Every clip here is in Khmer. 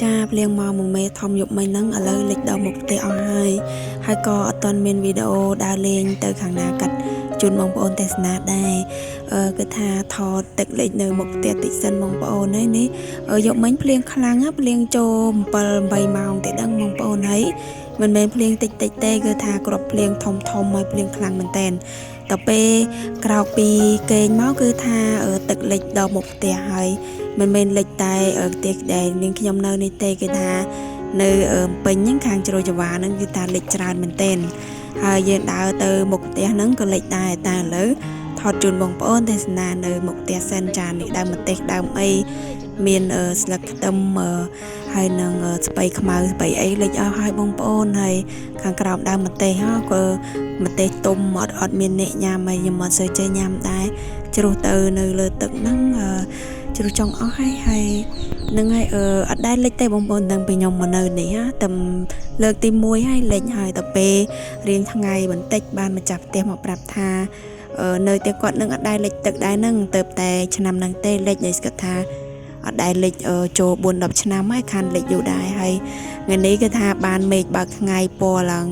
ចាភ្លៀងមកមួយមេធំយប់មិញហ្នឹងឥឡូវលិចដល់មុខផ្ទះអស់ហើយហើយក៏អត់ទាន់មានវីដេអូដើរលេងទៅខាងណាកាត់ជូនបងប្អូនទស្សនាដែរគឺថាថតទឹកលិចនៅមុខផ្ទះតិចសិនបងប្អូនហើយនេះយប់មិញភ្លៀងខ្លាំងណាភ្លៀងចូល7 8ម៉ោងទេដឹងបងប្អូនហើយមិនមែនភ្លៀងតិចតិចទេគឺថាគ្រាប់ភ្លៀងធំធំហើយភ្លៀងខ្លាំងមែនតែនតទៅពេលក្រោកពីគេងមកគឺថាទឹកលិចដល់មុខផ្ទះហើយមិនមែនលិចតែផ្ទះដែលនាងខ្ញុំនៅនេះទេគឺថានៅពេញហ្នឹងខាងជ្រោយចង្វាហ្នឹងគឺថាលិចច្រើនមែនទែនហើយយើងដើរទៅមុខផ្ទះហ្នឹងក៏លិចដែរតែឥឡូវថតជូនបងប្អូនទេសនានៅមុខផ្ទះសិនចានេះដើមម្ទេសដើមអីមានស្លឹកខ្ទឹមហើយនឹងស្ពៃខ្មៅស្ពៃអីលិចអស់ហើយបងប្អូនហើយខាងក្រោមដើមម្ទេសហ៎ក៏ម្ទេសទុំអត់មានអ្នកញ៉ាំហើយខ្ញុំអត់សូវចេះញ៉ាំដែរជ្រុះទៅនៅលើទឹកហ្នឹងជ្រុះចង់អស់ហើយហើយនឹងហើយអត់ដែលលិចទេបងប្អូនតាំងពីខ្ញុំមកនៅនេះណាតែលើកទី1ហើយលិចហើយទៅពេលរៀងថ្ងៃបន្តិចបានម្ចាស់ផ្ទះមកប្រាប់ថានៅតែគាត់នឹងអត់ដែលលិចទឹកដែរហ្នឹងទៅតែឆ្នាំហ្នឹងទេលិចហើយស្គាល់ថាអត់ដែលលិចចូល4 10ឆ្នាំហើយខានលិចយូរដែរហើយថ្ងៃនេះគឺថាបានមេឃបើកថ្ងៃពណ៌ឡើង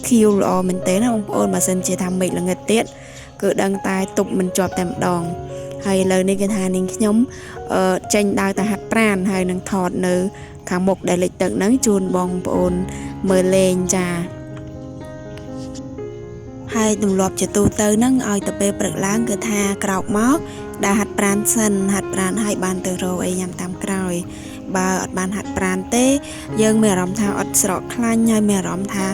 ខៀវល្អមែនទេណាបងប្អូនបើសិនជាថាមេឃល្ងិតទៀតគឺដឹងតែទប់មិនជាប់តែម្ដងហើយឥឡូវនេះគឺថានាងខ្ញុំចេញដើរទៅហាត់ប្រានហើយនឹងថតនៅខាងមុខដែលលិចទឹកហ្នឹងជូនបងប្អូនមើលលេងចាហើយទម្លាប់ជាទូទៅហ្នឹងឲ្យទៅពេលព្រឹកឡើងគឺថាក្រោកមកដើរហាត់ប្រានសិនហាត់ប្រានហើយបានទៅរកអីញ៉ាំតាមក្រោយបើអត់បានហាត់ប្រានទេយើងមានអារម្មណ៍ថាអត់ស្រកខ្លាញ់ហើយមានអារម្មណ៍ថា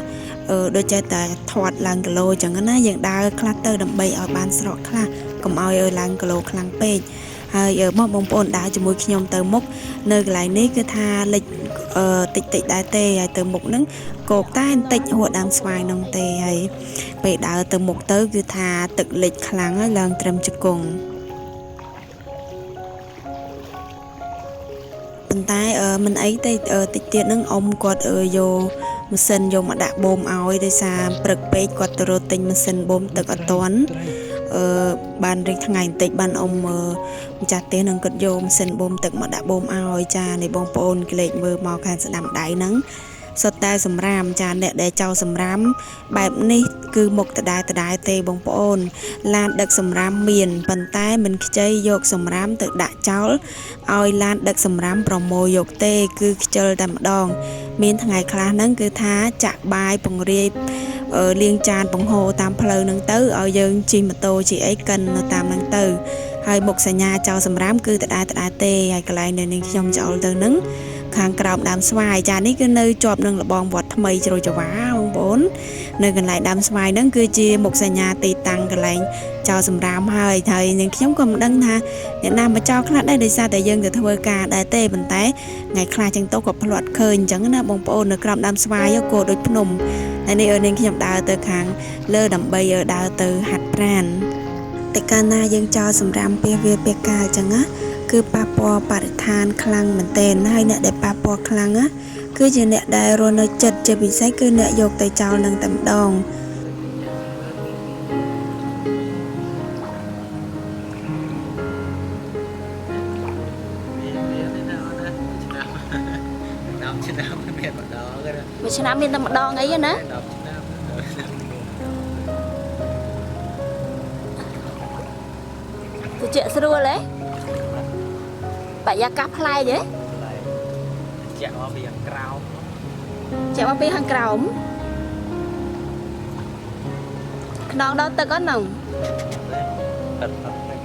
ដូចចេះតែធាត់ឡើងគីឡូអញ្ចឹងណាយើងដើរខ្លះទៅដើម្បីឲ្យបានស្រកខ្លះកុំឲ្យឡើងគីឡូខ្លាំងពេកហើយមកបងប្អូនដើរជាមួយខ្ញុំទៅមុខនៅកន្លែងនេះគឺថាលិចតិចតិចដែរទេហើយទៅមុខហ្នឹងគោកតែបន្តិចហួតដើមស្វាយហ្នឹងទេហើយពេលដើរទៅមុខទៅគឺថាទឹកលិចខ្លាំងហើយឡើងត្រឹមជង្គង់ប៉ុន្តែមិនអីទេតិចទៀតហ្នឹងអ៊ំគាត់យកម៉ាស៊ីនយកមកដាក់បូមឲ្យដោយសារព្រឹកពេកគាត់ទៅរកទិញម៉ាស៊ីនបូមទឹកអត់ទាន់បានរីកថ្ងៃបន្តិចបានអ៊ំម្ចាស់ផ្ទះនឹងគាត់យកម៉ាស៊ីនបូមទឹកមកដាក់បូមឲ្យចានេះបងប្អូនក្លែកមើលមកខាងស្ដាំដៃហ្នឹងសុទ្ធតែសម្រាមចាអ្នកដែលចោលសម្រាមបែបនេះគឺមុខដដែលដដែលទេបងប្អូនឡានដឹកសម្រាមមានប៉ុន្តែមិនខ្ចីយកសម្រាមទៅដាក់ចោលឲ្យឡានដឹកសម្រាមប្រមូលយកទេគឺខ្ជិលតែម្ដងមានថ្ងៃខ្លះហ្នឹងគឺថាចាក់បាយពង្រាយលាងចានបង្ហូរតាមផ្លូវហ្នឹងទៅឲ្យយើងជិះម៉ូតូជិះអីកិននៅតាមហ្នឹងទៅហើយមុខសញ្ញាចោលសម្រាមគឺដដែលដដែលទេហើយកន្លែងនៅនេះខ្ញុំចោលទៅហ្នឹងខាងក្រោមដើមស្វាយចានេះគឺនៅជាប់នឹងលបងវត្តថ្មីជ្រោយចង្វាបងប្អូននៅកន្លែងដើមស្វាយហ្នឹងគឺជាមុខសញ្ញាទីតាំងកន្លែងចោលសម្រាមហើយហើយនឹងខ្ញុំក៏មិនដឹងថាអ្នកណាមកចោលខ្លះដែរដោយសារតែយើងទៅធ្វើការដែរទេប៉ុន្តែថ្ងៃខ្លះចឹងទៅក៏ភ្លាត់ឃើញអញ្ចឹងណាបងប្អូននៅក្រោមដើមស្វាយក៏ដូចភ្នំតែនេះនាងខ្ញុំដើរទៅខាងលើដើម្បីដើរទៅហាត់ប្រានតែកាលណាយើងចោលសម្រាមពាសវាលពាសកាលអញ្ចឹងណាគឺប៉ះពាល់បរិស្ថានខ្លាំងមែនទែនហើយអ្នកដែលប៉ះពាល់ខ្លាំងណាគឺជាអ្នកដែលរស់នៅចិត្តជាពិសេសគឺអ្នកយកទៅចោលនឹងតែម្ដង មានមានទេណាអូនណាឆ្នាំ10ឆ្នាំមានម្ដងទេណា មួយឆ្នាំមានតែម្ដងអីណា 10ឆ្នាំ10ឆ្នាំមានម្ដង ត្រជាក់ស្រួលហ៎បរិយាកាសប្លែកហ៎ ជាក់មកពីខាងក្រោម ជាក់មកពីខាងក្រោមខ្នងដល់ទឹកអត់ហ្នឹង អត់អត់ទេ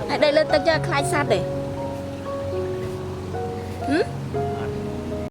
ហើយដេកលើទឹកចុះខ្លាចសត្វទេហឹម